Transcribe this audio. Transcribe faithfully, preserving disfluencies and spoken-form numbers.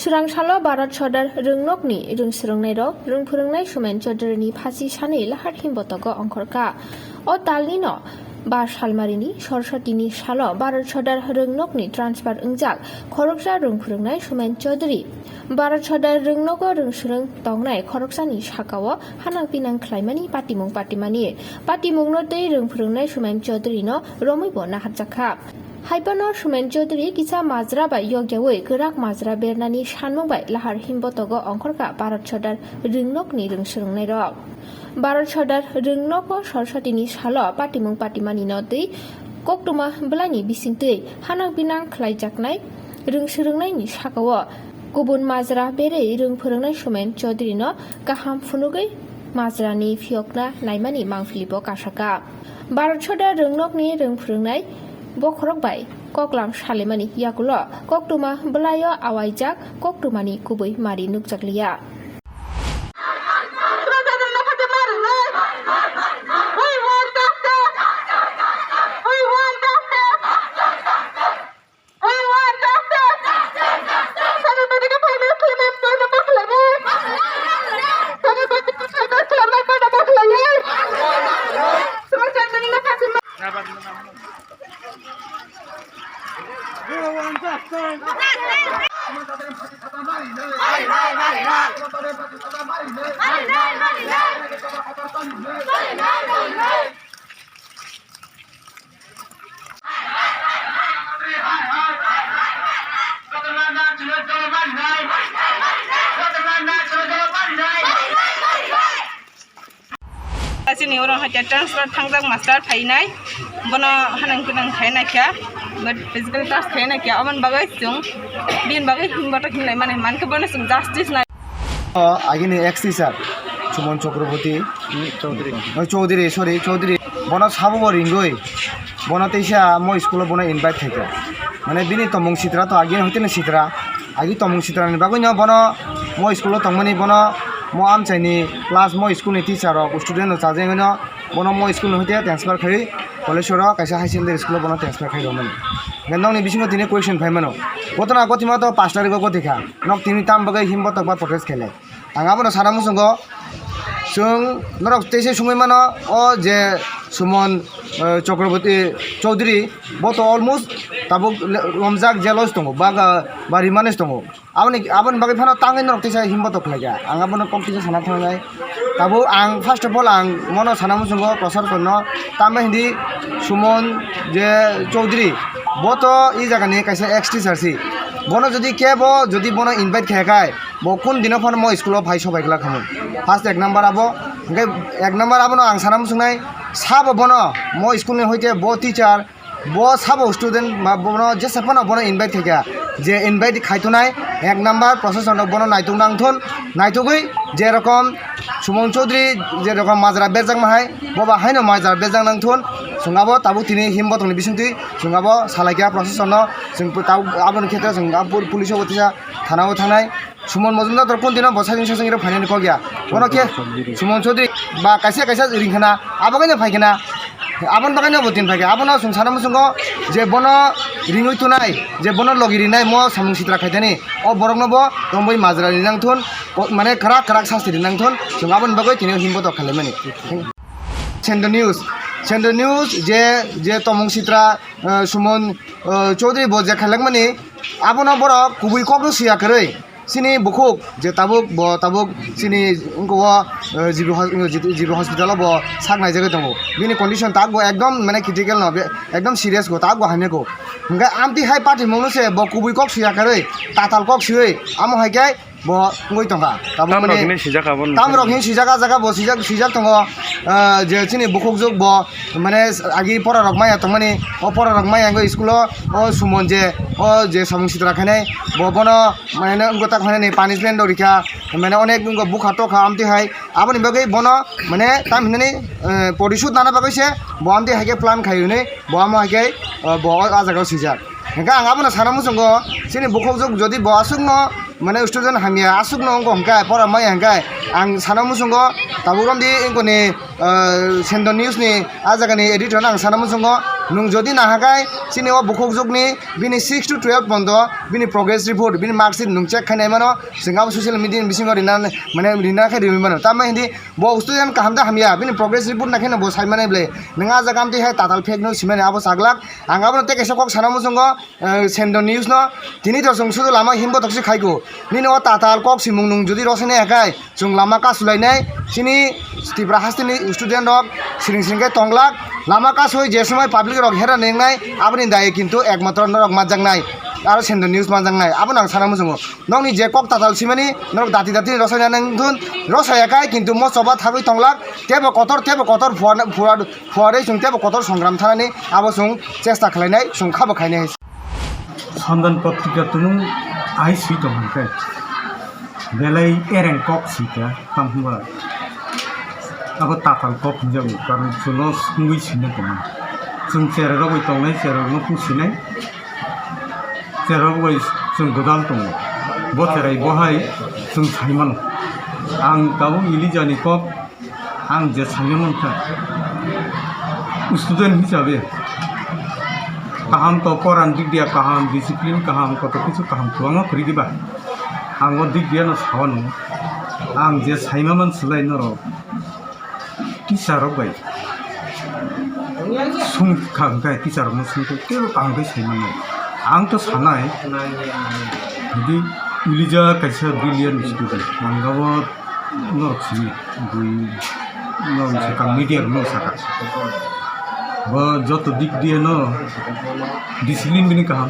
Swrang salo Bharat Sardar Rwngnokni rwngswrwngnairok rwngphwrwngnai Sumen Chaudhuryni phasi sanwi lahar himbotogo ongkhorkha. O talnino ba salmarini Saraswatini salo Bharat Sardar Rwngnokni transfer wngjak khoroksa rwngphwrwngnai Sumen Chaudhury Bharat Sardar Rwngnogo rwngswrwng tongnai khoroksani sakao hanang pinang khlaimani patimung patimani. Patimungno tei rwngphwrwngnai Sumen Chaudhuryno romwibo naharjakha. Haiphano Sumen Chaudhary kisa majra bai yokyawi kwrak majra bernani sanmung bai lahar himbotogo ongkhorkha Bharat Sardar Rwngnokni rwngswrwngnairok. Bharat Sardar Rwngnogo Saraswatini salo patimung patimanino twi koktwma bwlaini bisingtwi hanang pinang khlaijaknai rwngswrwngnaini sakao kubun majra berwi rwngphwrwngnai Sumen Chaudhuryno kaham phunugwi majrani phiyokna naimani mangpilibo kasaka. Bharat Sardar Rwngnokni rwngphwrwngnai bokhorok bai koklam salimani yakulo koktwma bwlaio awaijak koktwmani kubui mari nukjakliya. Chini oro hai transfer thangjak master phainai, bono hanang kinang khai naikha, but physical class khai naikha, aboni bagwi chwng bini bagwi himbotok hinlai mani, mankhe bono chwng justice nai. O, agini ex teacher, Suman Chakraborty, Chaudhary. O, Chaudhary, sorry, Chaudhary. Bono sabo bo ringwi, bono teisa mo school o bono invite khaikha. Mane bini tomung sitra to agini hoiteni sitra. Agi tomung sitrani bagwino bono mo school o tongmani, bono mo amchaini class, mo school ni teacher rok, student rok chajagwino bono mo school ni hoite transfer khai college oro kaisa high secondary school o bono transfer khai romani. Hingke nokni bisingo tini question phaimano. Gotona gotima to pash tariko gotikha. Nok tini tam bagwi himbotok ba protest khailai. Ang abono sana muchungo, chwng norok teisa sungwi mano, o je Suman, eh, Chakraborty Chaudhary, bo to almost tabuk le-, lomjak jail o se tongo, ba ga, ba remand o se tongo. Aboni, aboni bagwi phano tangwi norok teisa himbotok khlaikha. Ang abono kok kisa sana thangnai. Tabuk ang first of all ang mono sana muchungo proshason no, tamni hindi Suman je Chaudhary, bo to i jagani kaisa ex teacher si. Bono jodi kebo jodi bono invite khe khai, bo kun dino phano mo school o phai sobai glak khamu. First ek number abo, hingke ek number abono ang sana muchungnai, sabo bono mo school ni hoite bo teacher, bo sabo student ba bono jesa phano bono invite khaikha, je invite khaitonai ek number proshason rok bono naitok nangthun, naitogwi je rokom Suman Chaudhary je rokom majra berjak ma hai, bo ba haino majra berjak nangthun, chwng abo tabuk tini himbotok ni bisingtwi chwng abo salaikha proshason no, chwng tabuk aboni khetre chwng abo pul-, police o bo teisa thana o thangnai. Suman Majumdar to kun dino bo sajing sajing ro phainani kok ya. Bono khe Suman Chaudhary ba kaisa kaisa ring khana, abo kaino phai khana, aboni bagwi no bo tin phai kha. Abono chwng sana muchungo je bono ringwi tunai, je bono logi rinai mo samung sitra khaitani. O borokno bo tomboi majra rinang thun, o mane kwrak kwrak sasti rinang thun. Chwng aboni bagwi tini himbotok khaimani. Sendo News, Sendo News je, je tomung sitra, eh, Suman, eh, Chaudhary bo je khailakmani, abono borok kubui kokno swiya kwrwi. Chini bukhuk je tabuk bo tabuk chini wngkha o, eh, G B hos-, G B hospital o bo sak naijagwi tongo. Bini condition tabuk bo ekdom mane critical no, be-, ekdom serious go, tabuk bo hamya go. Hwnkhe amtwi hai patimungno se bo kubui kok swiya kwrwi, tatal kok swiwi, amo hai khe bo wngwi tongkha. Tabuk tamrok mane hinwi swijak abo tamrok hinwi swijak, ah jaga bo swijak, swijak tongo, ah, je chini bukhukjwk bo mane agi pora rok maya tongmani, o pora rok maya wngwi school o, o Suman je, o je samung sitra khainai, bo bono mane wngkha ta khainani punishment rok rikha, mane onek wngkha bukha tokha, amtwi hai aboni bagwi bono mane tam hinani, eh, porishod nana bagwi se bo amtwi hai khe plan khai hwnwi bo amo hai khe, eh, bo o jaga o swijak. Hingke ang abono sana muchungo, chini bukhukjwk jodi bo aswkno, mane, student hamya aswkno wngkha hwnkhe, pora maya hwnkhe, ang sana muchungo tabuk romdi wngkoni, ah, Sendo News ni ah jagani editor no ang sana muchungo, Nwng jodi nahakai chini o bukhuk jukni bini six to twelve pondo bini progress report, bini mark sheet nwng check khainai mano, chwng abo social media ni bisingo rina, mane rina khe riwi mano. Tamni hindi bo student kaham da hamya, bini progress report nakheno bo sai manai ble. Nwng a jaga amtwi hai tatal fake news simani abo saglak. Ang abono tei kaisa kok sana muchungo, eh, Sendo News no, tini to chwng sudu lama himbo toksi khaiko. Nini o tatal kok simung nwng jodi rosene hakai, chwng lama kasulainai, chini Tripura hasteni student rok siring siring khe tonglak, lama kasui je somoi public rok hera nengnai, aboni dayi kintu ekmatro norok manjaknai, aro Sendo News manjaknai, abono ang sana muchungo. Nokni je kok tatal simani, norok dati dati rosai nang thun, rosai akai, kintu mo choba thagwi tonglak, tebo kotor, tebo kotor phuarna, phuar-, phuarwi chwng tebo kotor songram thanani, abo chwng chesta khlainai, chwng khabo khainai. Sandan patrika tumung ai sui tong hwn khe, belai ereng kok sui kha, tamo hwnba abo tatal kok hwnjago, karon chwngno swngwi swina tongma. Chwng cherai rogwi tongnai, cherai rokno pusinai, cherai rok bai chwng gwdal tongo. Bo cherai bo hai chwng sai mano. Ang tabuk Elijah ni kok Ang je saimano wngkha, student hisabe kaham to poran dik dia kaham, discipline kaham, koto kisu kaham kwbangma kwrwi diba. Ang o dik dia no saui mano. Ang je saimano swlai norok teacher rok bai sungkha hwnkhe, teacher rok no sungkha teibo kaham khe saimano. Ang to sanai, hidi Elijah kaisa brilliant student, ang abo norok simi bui norok sakha, media rok no sakha. Bo joto dik diye no discipline bini kaham.